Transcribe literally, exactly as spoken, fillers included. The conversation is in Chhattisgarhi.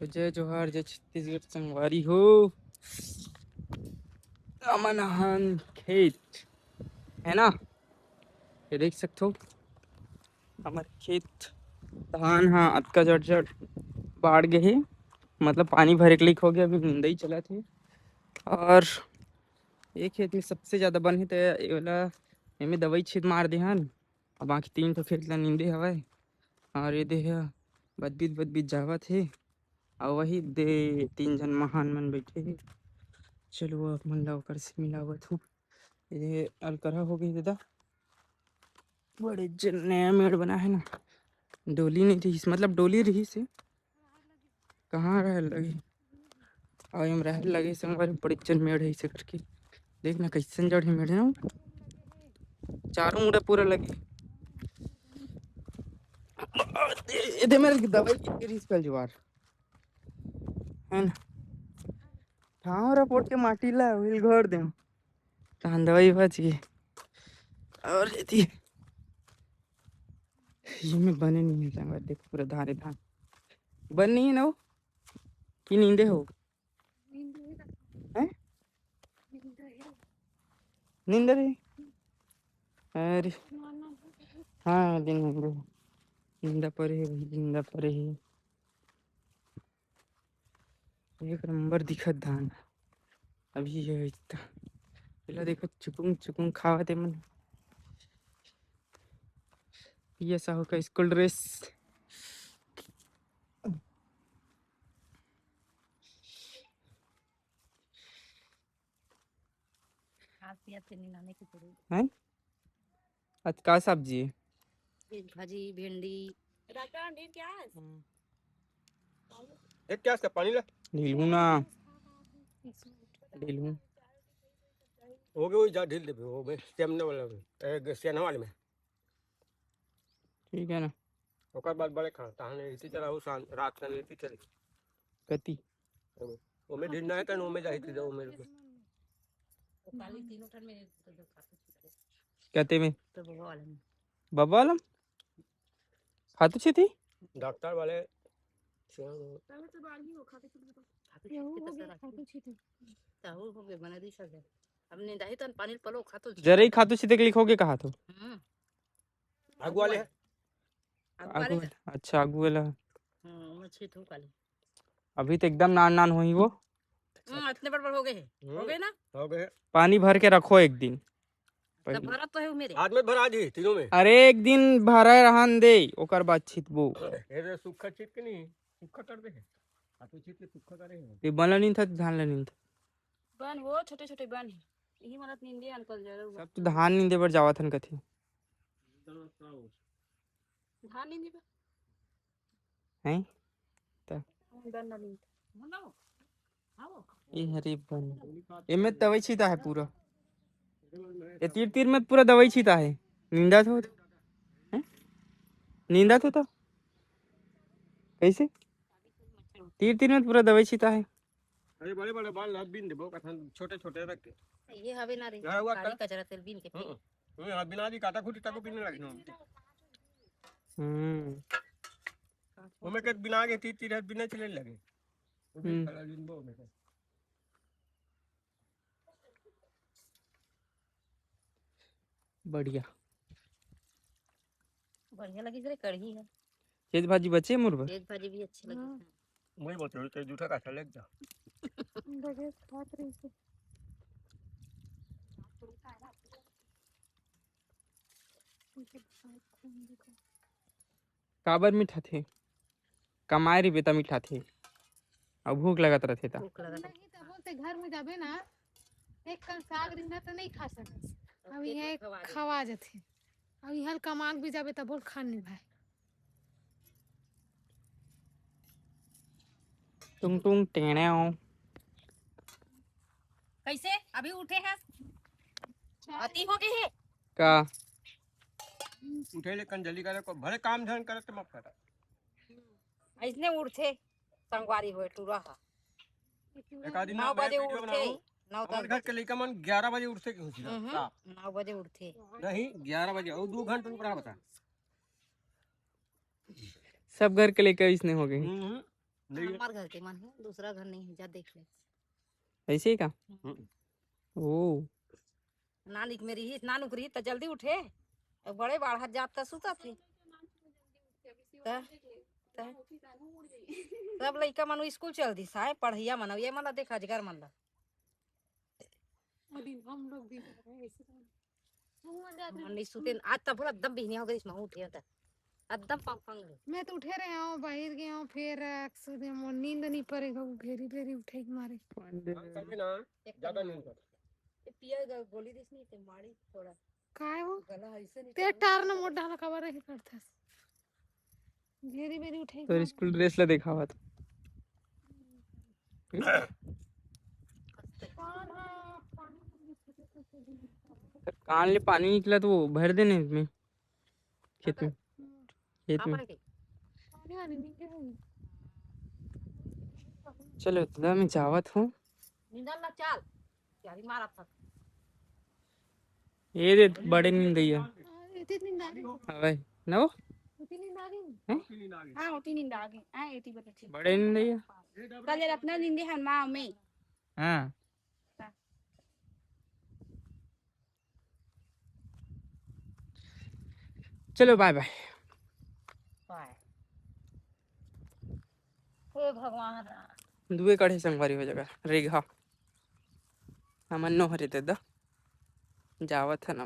जय जोहार, जय छत्तीसगढ़ संगवारी हो। हमन हन खेत, है ना, ये देख सकथो हमर खेत। धान ह अतका जट जट बाढ़ गे हे, मतलब पानी भरे के लायक हो गया, अभी निंदई चलत हे। और ये खेत में सबसे ज्यादा बन हे, त एला, एमे दवाई छीट मार दे हन। अब बाकी तीन ठो खेत ला नींदे हवय। और ये दे ह बदबीत बदबीत जावत हे। और वही दे तीन झन महान मन बैठे हे। चलो, आप मन ला ओकर से मिलावत हूँ। ये अलकरहा हो गई दादा, बड़े जन नया मेड़ बना है ना। डोली नहीं रही, मतलब डोली रही से कहाँ रहे लगे, और एम रहे लगे संगवारी, बड़े जन मेड़ है इसे करके। देख ना कैसन जड़ है मेड़ ना, चारों मुड़ा पूरा लगे। एदे मेरे दवाई के रिस कल जुआर है ना। ठाव रपोट के माटी ला विल घर दे, तहन दवाई बच गई। और एती ये में बने नहीं है संगवारी, देख पूरा धारे धान बन नहीं है ना वो। कि नींदे हो? हैं? नींद रही? अरे हाँ, दिन नींदे। निंदा परे है भाई, निंदा परे है। एक नंबर दिखत धान। अभी ये इतना, एला देखो, चुकुंग चुकुंग खावत हे मन। ये साहू का स्कूल ड्रेस। आज पिया तेनी नाने की पड़ी। हैं? आज का सब्जी? एक भाजी, भिंडी। राजा, अंडे क्या है? हम्म। एक क्या इसका पानी ला? ढीलू ना। ढीलू। हो गए, वही जा ढील देबे, वो में सेमने वाला में, ए, सेना वाले में। ठीक है ना। ओकर बाद बड़े खा, तहन इसी तरह वो शाम, रात का इसी चले। कति? ओमे ढील ना है, तन ओमे जाही, तुझे ओमे रुके। काली तीनों ठन में कते में? तो बबा वाला में। बबा वाला में? खातू छी थी? डॉक्टर वाले। तबे तो बागी हो, खातू छी तो। खातू छी तो हो गया, सारा। खातू छी तो। ताहू हो गए, बना दी सब। हमने दाही तन पानी पलो खातू छी। जरे ही खातू छी देख लिखोगे कहा तो? हम्म। आगू वाले है। आगू वाले आगू है। वाला। अच्छा, आगू वाला। हम्म, मछली थू काली। अभी तो एकदम नान नान होही वो। हम्म, इतने बड़ बड़ हो गए हैं। हम्म। हो गए ना? हो गए। पानी भर के रखो एक दिन। तब पहले। भरा तो है वो मेरे। आज में भरा जी तीनों में। अरे एक दिन भरा रहन दे, ओकर बाद छितबो। ये तो सूखा छित के नहीं, सूखा कर दे। आ तो छित के सूखा करे हैं। ये बन ला नहीं था, धान ला नहीं था। बन वो छोटे छोटे बन है। यही मदद नींदे अंकल जरूर। सब तो धान नींदे बर जावत हन कथे। धान नींदे बर। हैं? त बन ना नींद। ये हरी बन। एमे दवाई छीता है पूरा। ये तीर तीर में पूरा दवाई छीता है। नींदा थो। हैं? नींदा थो तो। कैसे? तीर तीर में पूरा दवाई छीता है। अरे बड़े बड़े बाल ला बीन देबो, कथन छोटे छोटे रख के। ये हवे ना रे, यहाँ हुआ काली का? कचरा तेल बीन के हम्म, फेंक। हम्म, हाँ, बिना दी काटा खूटी तको बीने लगी हम। हम्म। ओमे के बिना के तीर तीर हाथ बिना चले लगे। वो भी हम्म। कलर बीन बो में के। बढ़िया। बढ़िया लगी रे, कढ़ी है। चेत भाजी बचे मोर बर? चेत भाजी भी अच्छी लगी। हाँ। वही बोलते हो, तो जूठा का लेके जा। बगैर खात रही से। काबर मिठाथे? कमाए रहिबे त मिठाथे। अउ भूख लगत रथे त। भूख लगत रथे। नहीं त बोलते घर में जाबे ना, एक कन साग रिंधा त नहीं खा सकस। अब अब ये खवा दे। खवा जथे। अब इहल कमाग भी जाबे त बोल खान नहीं भाई। टुंग टुंग टेणे हो। कैसे? अभी उठे हैं? अति हो गए है? का? उठे ले कंजली करे को भले काम धन करे त मत करा। ऐसने उठे संगवारी होए टूरा हा। एक आदि नौ बजे उठे, नौ हमारे घर के लइका मन ग्यारह बजे उठते क्यों सीधा? हम्म, का? नौ बजे उठते। नहीं, ग्यारह बजे, और दो घंटा रुक रहा बता। सब घर के लइका इसने हो गए। हम्म। नहीं। हमार घर के मन है, दूसरा घर नहीं है, जा देख ले। ऐसे ही का? हम्म। ओ। नानिक में रही, नानुक रही त जल्दी उठे। अब बड़े बाढ़त जात त सुतत हे। त, त। सब लइका मन स्कूल चल दिस आय, पढ़इया मन, ये मन ला देख, अजगर मन ला। अरे, हम लोग भी ऐसे तो हम नहीं सुते, आज त पूरा एकदम बिहनिया हो गई, इसमें उठे त एकदम पंग पंग ले। मैं तो उठे रहे हूँ, बाहर गए हूँ, फिर अ, सुबह मोर नींद नहीं पड़ेगा, वो भेरी भेरी उठे के मारे। ज्यादा नींद कर। ये पिया ग-, गोली दिस नहीं, ते मारी थोड़ा। काय हो? गला ऐसे नहीं ते कर। टार न मोटा ला काबर रहे करथस। भेरी भेरी उठे के तोर मारे। स्कूल ड्रेस ला देखावत। कान ले पानी निकला तो वो भर देने में, खेत में, खेत में। चलो, दादा, मैं जावत हूँ। निंदल ला चाल, क्यारी मारा था। ये दे, बड़े निंदैया। हाँ भाई, ना वो? हैं? हाँ, ओती निंदा आगे। हाँ, एती बता। बड़े निंदैया। कल रत्ना निंदे हन माँ में। हाँ। चलो, बाय बाय। बाय। हे भगवान राम। दुए कड़े संगवारी हो जगा, रेघा। हमन नोहरे दे दा। जावत है ना।